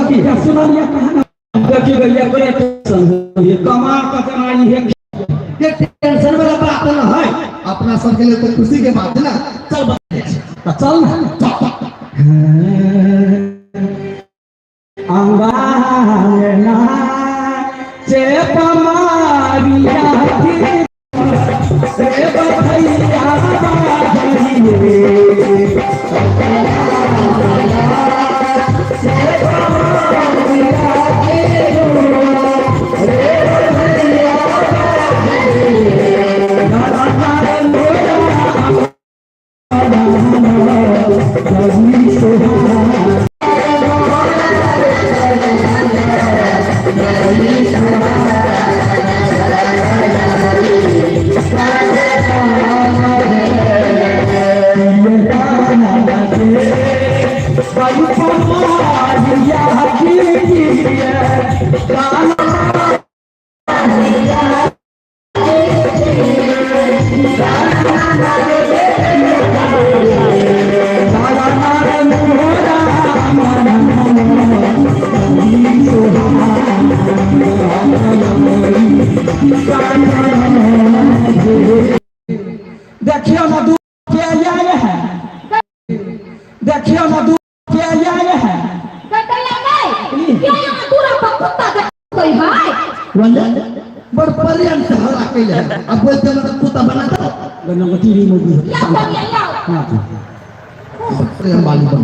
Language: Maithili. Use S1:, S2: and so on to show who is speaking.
S1: की सुनलिए कहानी देखी गइया बड़े टेंशन होइए कमा के जना इहे
S2: ये टेंशन वाला बात न है, अपना सब के लिए तो खुशी के बात है ना। चल बता
S1: तो चल ना। अंगाना चे पमारिया की से बधैया बाधइए देखियो ना दू के आए है, देखियो ना दू के आए है।
S2: बड़ प्रेम से हरा कैले है, अब बोलते मतलब कुत्ता बना दो।
S1: गन्ना टीवी में भी हां
S2: प्रेम वाली बन।